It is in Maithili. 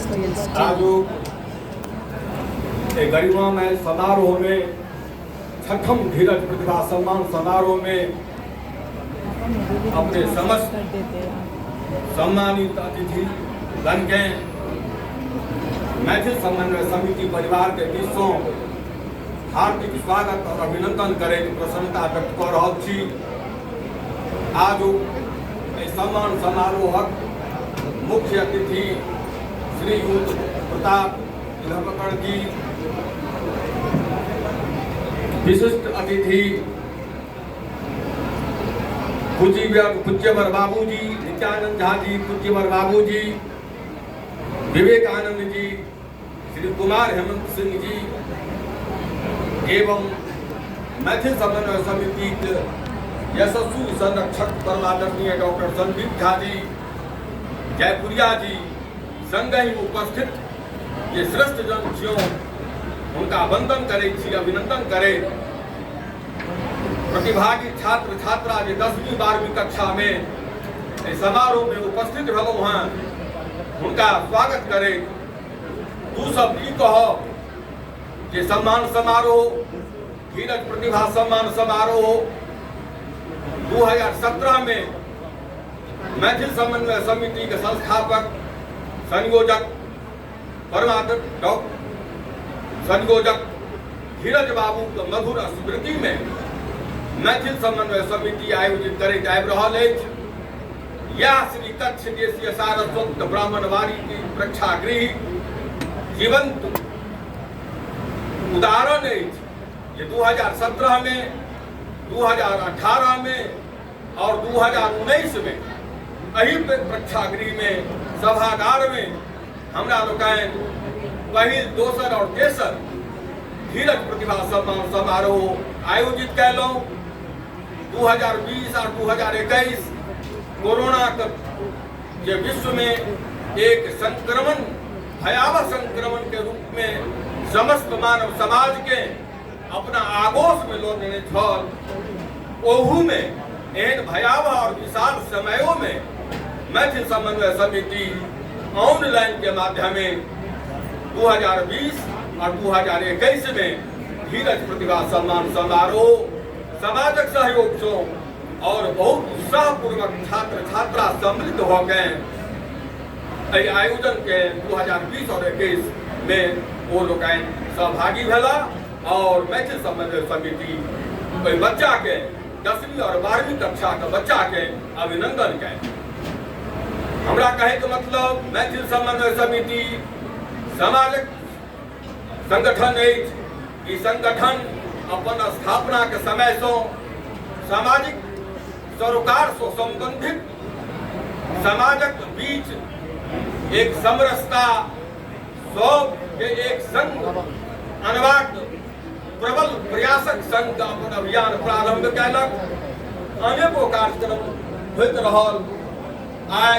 Steel, steel. आजुक एहि गरिमामय समारोहमे, छठम धीरज प्रतिभा सम्मान समारोहमे अपने समस्त कर देते हैं। सम्मानित अतिथि गणके मैथिल समन्वय समिति परिवार के दिससँ हार्दिक स्वागत और अभिनंदन करैत प्रसन्नता व्यक्त कऽ रहल छी। आजुक एहि सम्मान समारोहक मुख्य अतिथि श्रीयुत प्रताप इलहपकड़ जी, विशिष्ट अतिथि पूज्यवर बाबूजी नित्यानंद झा जी, पूज्यवर बाबूजी विवेकानंद जी, श्री कुमार हेमंत सिंह जी एवं मैथिल समन्वय समिति के यशस्वी संरक्षक परमादरणीय डॉक्टर संदीप झा जी जयपुरिया जी, संगहि उपस्थित जे श्रेष्ठ जन छियो, हुनका वंदन करै छी, अभिनंदन करै। प्रतिभागी छात्र छात्रा जे 10वीं 12वीं कक्षा में एहि समारोह में उपस्थित भेलहुँ हँ, हुनका स्वागत करै। दू शब्द ई कहब जे सम्मान समारोह, धीरज प्रतिभा सम्मान समारोह 2017 में मैथिल समन्वय समिति के संस्थापक संयोजक परमादर डॉक्टर संयोजक धीरज बाबू के मधुर स्मृति में मैथिल समन्वय समिति आयोजित करैत आबि रहल अछि। यह श्री कच्छ देशीय सारस्वत ब्राह्मणवाड़ी की प्रेक्षागृह जीवंत उदाहरण अछि जे 2017 में, 2018 में और 2019 में एहि प्रेक्षागृह में, सभागार में हमरा लोकनि पहिल, दोसर और तेसर धीरज प्रतिभा सम्मान समारोह आयोजित कयलहुँ। 2020 और 2021 कोरोना के जे विश्व में एक संक्रमण, भयावह संक्रमण के रूप में समस्त मानव समाज के अपना आगोश में लऽ लेने छल, ओहू में एहन भयावह और विशाल समयों में मैथिल समन्वय समिति ऑनलाइन के माध्यम में 2020 और 2021 में धीरज प्रतिभा सम्मान समारोह समाजक सहयोग से और बहुत उत्साहपूर्वक छात्र छात्रा सम्मिलित हो गए एहि आयोजन के 2020 और 21 में ओ लोकनि सहभागी भेला और मैथिल समन्वय समिति ओहि बच्चा के, 10वीं और 12वीं कक्षा के बच्चा के अभिनंदन कयल। हमरा कहे के मतलब, मैथिल समन्वय समिति समाजक संगठन अछि। ई संगठन अपन स्थापना के समय से सामाजिक सरोकार से संबंधित समाजक बीच एक समरसता, सबके एक संग अनबाक प्रबल प्रयासक संग अपन अभियान प्रारंभ कयलक। अनेको कार्यक्रम होइत रहल। आइ